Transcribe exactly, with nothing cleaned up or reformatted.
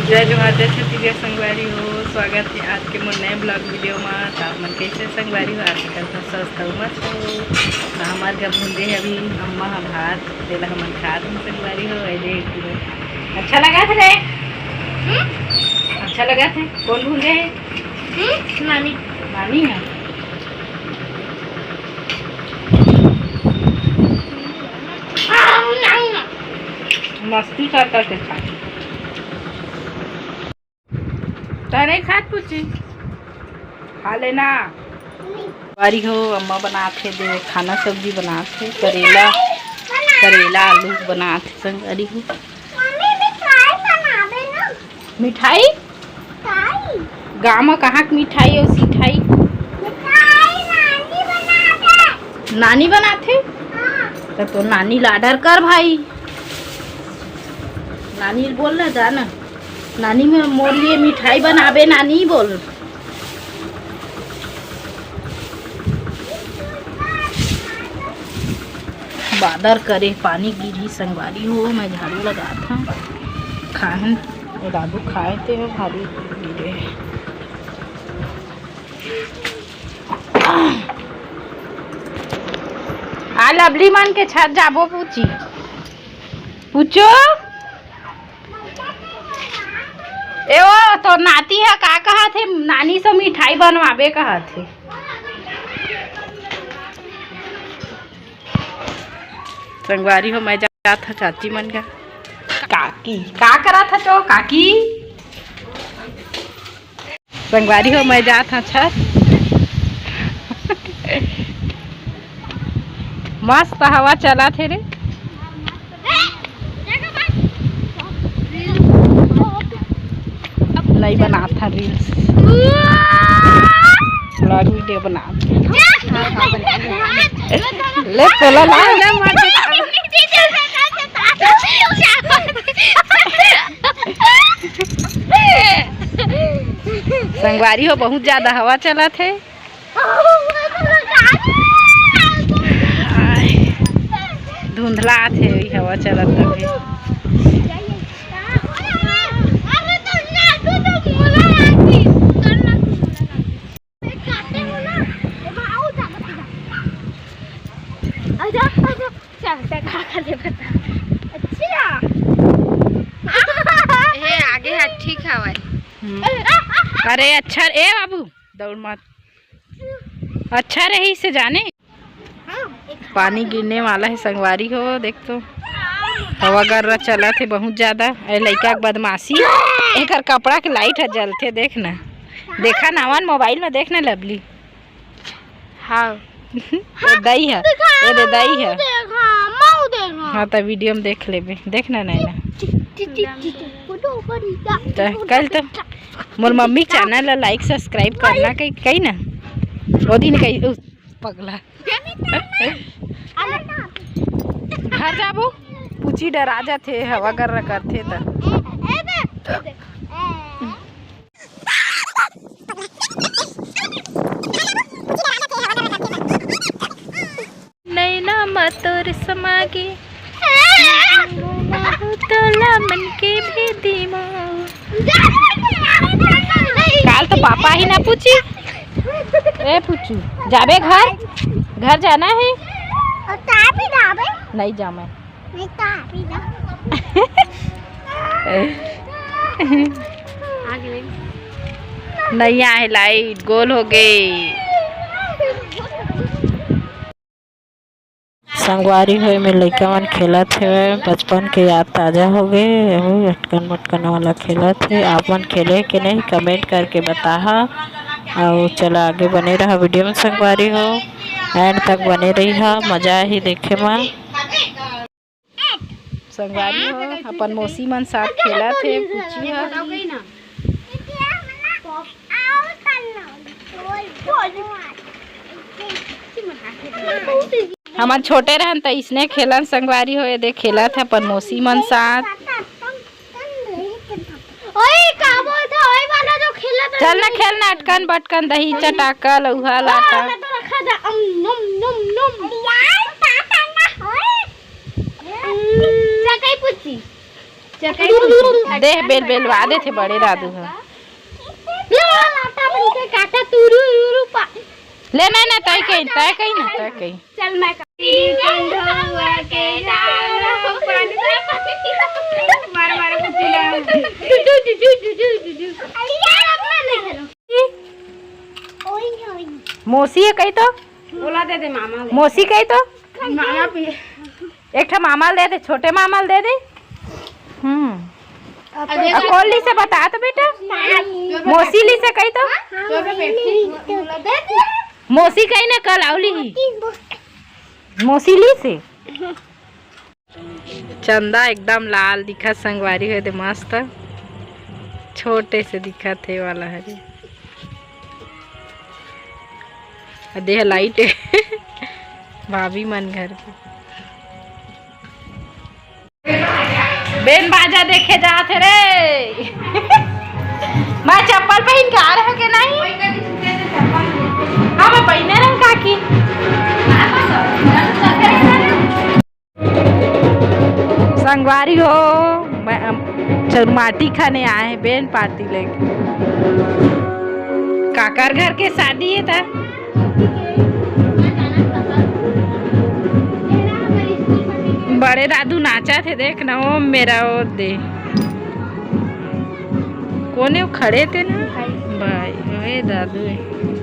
जय जोहार, जय छत्तीसगढ़ संगवारी हो। स्वागत हे आज के मोर नए vlog video मा। त आप मन कैसे संगवारी हो? आशा करत हँव स्वस्थ अउ मस्त हो। त हमर घर भूंजे हे अभी अम्मा ह भात, तेला हमन खात हन संगवारी हो। ए दे, अच्छा लगत हे रे? हम्म? अच्छा लगत हे। कौन भूंजे हे? हम्म? नानी। नानी ह। मस्ती कर कर के खा। तै नहीं खात पूछी? खा लेना। बारी हो, अम्मा बनात हे दे खाना, सब्जी बनात हे, करेला, करेला आलू बनात हे संगवारी हो। मम्मी, मिठाई बनाबे ना। मिठाई? मिठाई। गाँव में कहाँ के मिठाई अउ सिठाई? मिठाई नानी बनाथे। नानी बनाथे? हाँ। त तो नानी ला order कर भाई। नानी बोल ना, जा ना। नानी, मैं मोर लिए मिठाई बनाबे, नानी बोल। बादर करे, पानी गिरही संगवारी हो, मैं झाड़ू लगात हँव। खाहन, ओ दादू खाए ते भारी गिरे। आ लवली मन के छत जाबो पूछी। पूछो। ए ओ, तोर नाती ह का कहत हे? नानी से मिठाई बनवाबे कहत हे। संगवारी हो, मैं जात हँव चाची मन का। काकी, का करत हच ओ काकी? संगवारी हो, मैं जात हँव छत। मस्त हवा चलत हे रे। नहीं बनात हँव reels, vlog video बनात हँव। ले तोला ला। संगवारी हो, बहुत ज्यादा हवा चलत हे। आय, धुंधलात हे, ओही हवा चलत तभे। अच्छा। हे आगे हा ठीक हवय। हम्म। अरे अच्छा, ए बाबू, दौड़ मत। अच्छा रही से जाने। पानी गिरने वाला हे संगवारी हो, देख तो हवा गर्रा चलत हे बहुत ज्यादा। ए लइका के बदमाशी, एकर कपड़ा के light ह जलथे, देख ना, देखा ना मन mobile में, देख ना लवली। हाँ। ए दई ह, ए दे दई ह। हाँ, त video में देख लेबे, देख ना नैना। त कल तो मोर मम्मी के channel ला like subscribe करना कही, कही ना। ओ दिन कही, उस पगला। घर जाबो, पूछी डरा जाथे, हवा गर्रा करथे त। नैना म तोर समा गे, तोला मन के भेदी म। काल तो पापा ही ना पूछी। ए पूछू, जाबे घर? घर जाना है? नहीं जा मैं। नहीं आए light, गोल हो गए। संगवारी हो, एमे लइका मन खेलत हेवय, बचपन के याद ताजा हो गे। अउ अटकन मटकन वाला खेलत हे। आप मन खेले के नहीं, comment करके बताहा। अउ चला आगे बने रहा video में संगवारी हो, end तक बने रही हा, मजा आही देखे मा। संगवारी हो, अपन मौसी मन साथ खेलत हे, पूछी हा। हमन छोटे रहन त इसने खेलन संगवारी हो, ये दे खेलत हे अपन मौसी मन साथ। ओए, का बोलत हे? ओए वाला जो खेलत चल ना, खेल ना, अटकन बटकन, दही चटाका, लउहा लाटा। मैं तो रखा था। अम, नम, नम, नम। यार, का करना होए? चकई पुची। देख, बेल बेलवा देथे बड़े दादू ह। ले, लाटा बन के काटा, तुरु, रुरु, पा। ले, नहीं, नहीं, तय कहीं, तय कहीं ना, तय कहीं। चल, मैं का-, मार, मार, कुछ ना। अरे यार, अपना नहीं करो। मौसी हे कही तो? ओला दे दे मामा ले। मौसी कही तो? मामा पी। एक ठा मामा ल दे दे, छोटे मामा ल दे दे। हम्म। अरे, अउ कोन लिसे बता तो बेटा। मौसी लिसे कही तो? मौसी कही ना, कल अउ लिही। मौसी लिसे। चंदा एकदम लाल दिखत संगवारी हो, दे मस्त छोटे से दिखत हे वाला हरे। अ देह लाइट हे। भाभी मन घर के बेन बाजा देखे जात हे रे। मैं चप्पल पहिन के आ रहे के नहीं? हाँ, मैं पहिने रहे काकी। संगवारी हो, मैं, अम, चरमाटी खाने आए हैं, बेन पार्टी लेके। काकर घर के शादी हे ता। बड़े दादू नाचा थे, देख ना, ओ मेरा ओ दे। कोने वो खड़े थे ना? भाई, ओए दादू हे।